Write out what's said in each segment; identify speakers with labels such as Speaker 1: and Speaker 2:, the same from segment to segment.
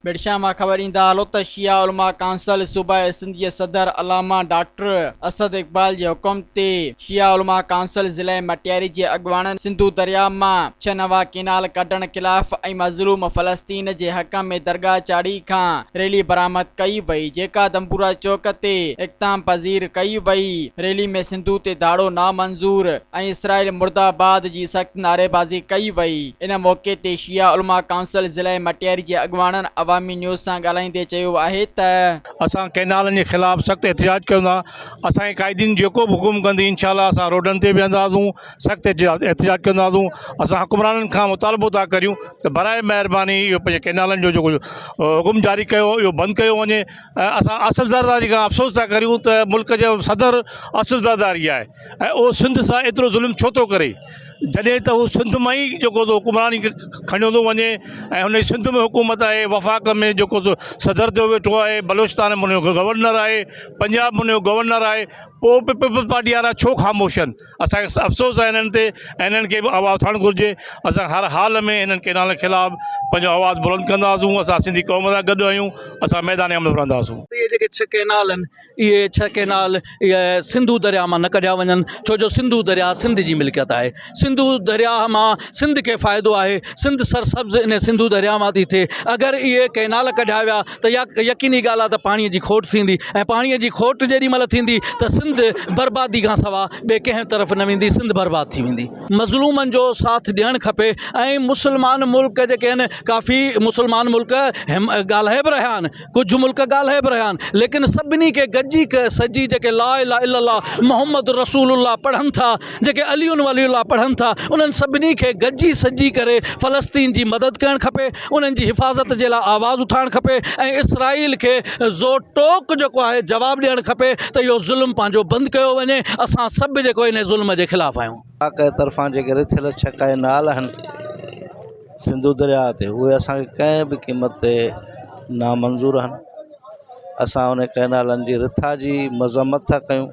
Speaker 1: ڀٽشاهه مان خبر ايندا هلو ته شيعه علماء ڪائونسل صوبه سنڌ جي صدر علامه ڊاڪٽر اسد اقبال جي حڪم تي شيعه علماء ڪائونسل ضلعي مٽياري جي اڳواڻن سنڌو درياء مان ڇهه نوان ڪينال ڪڍڻ خلاف ۽ مظلوم فلسطين جي حق ۾ درگاهه چاڙهي کان ريلي برآمد ڪئي وئي جيڪا دنبورا چوڪ تي اختتام پذير ڪئي وئي ريلي ۾ سنڌو تي ڌاڙو نامنظور ۽ اسرائيل مرده آباد جي سخت نعريبازي ڪئي وئي. ان موقعي تي شيعه علماء ڪائونسل ضلعي مٽياري جي اڳواڻن عوامي نيوز سان ڳالهائيندي چيو آهي ته.
Speaker 2: اسان ڪئنالن جي خلاف سخت احتجاج ڪيون ٿا اسان جي قائدين جيڪو به حڪم ڪندي انشاء الله اسان روڊن تي ويهنداسون سخت احتجاج ڪنداسون اسان حڪمرانن کان مطالبو ٿا ڪريون ته برائي مهرباني اهو پنهنجي ڪئنالن جو جيڪو حڪم جاري ڪيو اهو بند ڪيو وڃي ۽ اسان آصف زرداري کان افسوس ٿا ڪريون ته ملڪ جو صدر آصف زرداري آهي ۽ اهو سنڌ سان ايترو ظلم ڇو ٿو ڪري جڏهن ته هو سنڌ مان ئي جيڪو سو حڪمراني کڻيو ٿو وڃي ۽ هن جي سنڌ ۾ حڪومت آهي وفاق ۾ جيڪو سو صدر ٿيو ويٺو آهي بلوچستان ۾ هن جو گورنر آهي پنجاب ۾ هن جو گورنر آهي پوء به پيپلز پارٽي وارا ڇو خاموش آهن اسان کي افسوس آهي هنن تي ۽ هنن کي به آواز اٿارڻ گهرجي اسان هر حال ۾ هنن ڪئنالن خلاف پنهنجو آواز بلند ڪنداسون اسان سنڌي قوم سان گڏ آهيون اسان ميدان عمل رهنداسون.
Speaker 3: اهي جيڪي ڇهه ڪئنال آهن اهي ڇهه ڪئنال اهي سنڌو درياء مان نه ڪڍيا وڃن ڇو جو سنڌو درياء سنڌ جي ملڪيت آهي سنڌو درياء مان سنڌ کي فائدو آهي سنڌ سرسبز ان سنڌو درياء مان ٿي ٿئي اگر اهي ڪئنال ڪڍيا ويا ته اها يقيني ڳالهه آهي ته پاڻي جي کوٽ ٿيندي ۽ پاڻي جي کوٽ جيڏي مهل ٿيندي ته سنڌ بربادي کان سوا ٻئي ڪنهن طرف نه ويندي سنڌ برباد ٿي ويندي. مظلومن جو ساٿ ڏيڻ کپي ۽ مسلمان ملڪ جيڪي آهن ڪافي مسلمان ملڪ ڳالهائي به رهيا آهن ڪجهه ملڪ ڳالهائي به رهيا آهن ليڪن سڀني کي گڏجي سڄي جيڪي لا اله الا الله محمد رسول الله پڙهن ٿا جيڪي علي ولي الله پڙهن ٿا انهن سڀني کي گڏجي سڄي ڪري فلسطين جي مدد ڪرڻ کپي انهن جي حفاظت جي لاء آواز اٿارڻ کپي ۽ اسرائيل کي زو ٽوڪ جيڪو آهي جواب ڏيڻ کپي ته اهو ظلم پنهنجو بند ڪيو وڃي اسان سڀ جيڪو ان ظلم جي خلاف آهيون.
Speaker 4: پاڪ جي طرفان جيڪي رٿيل ڇڪائي نال آهن سنڌو درياء تي اهي اسان کي ڪنهن به قيمت تي نامنظور آهن اسان ان ڪئنالن جي رٿا جي مذمت ٿا ڪيون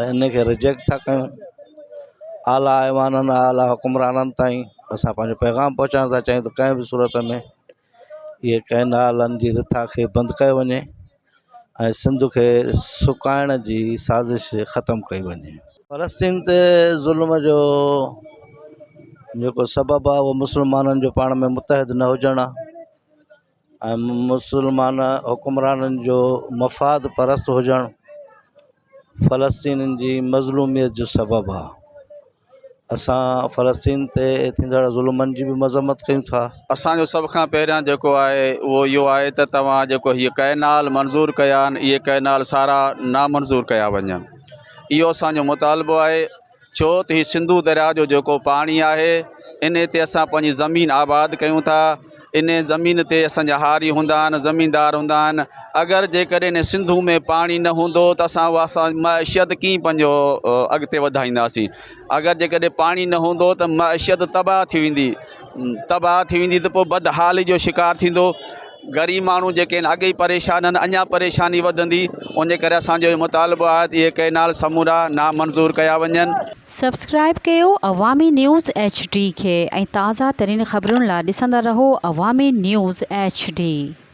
Speaker 4: ۽ ان کي رجيڪٽ ٿا ڪيون اعليٰ ايوانن اعليٰ حڪمرانن تائين اسان پنهنجو پيغام پهچائڻ ٿا چاهيون ته ڪنهن به صورت ۾ اهي ڪئنالن جي رٿا کي بند ڪيو وڃي ۽ سنڌ کي سڪائڻ جي سازش ختم ڪئي وڃي. فلسطين تي ظلم جو جيڪو سبب آهي اهو مسلمانن جو پاڻ ۾ متحد نه هجڻ آهي ۽ مسلمان حڪمرانن جو مفاد پرست هجڻ فلسطينين جي مظلوميت جو سبب آهي. اسان فلسطين تي ٿيندڙ ظلمن جي به مذمت ڪيون ٿا.
Speaker 5: اسان جو سڀ کان پهريان جيڪو آهي اهو اهو آهي ته توهان جيڪو هيء ڪئنال منظور ڪيا آهن اهي ڪئنال سارا نامنظور ڪيا وڃن اهو اسان جو مطالبو آهي ڇو ته هي سنڌو درياء جو جيڪو پاڻي آهي ان تي اسان پنهنجي زمين آباد ڪيون ٿا ان زمين تي اسان جا هاري هوندا آهن زميندار هوندا آهن اگر جيڪڏهن ان سنڌو ۾ پاڻي نه هوندو ته اسان اها اسان معيشت ڪيئن پنهنجو اڳتي وڌائينداسين اگر جيڪڏهن پاڻي نه هوندو ته معيشت تباهه ٿي ويندي تباهه ٿي ويندي ته پوءِ بدحالي جو شڪار ٿيندو غريب ماڻهو جيڪي آهن اڳي ئي پريشان آهن اڃا پريشاني وڌندي ان جي ڪري اسانجو اهو مطالبو آهي ته اهي ڪئنال سمورا نامنظور ڪيا وڃن.
Speaker 6: سبسڪرائيب ڪيو عوامي نيوز ايڇ ڊي کي ۽ تازه ترين خبرن لا ڏسندا رهو عوامي نيوز ايڇ ڊي.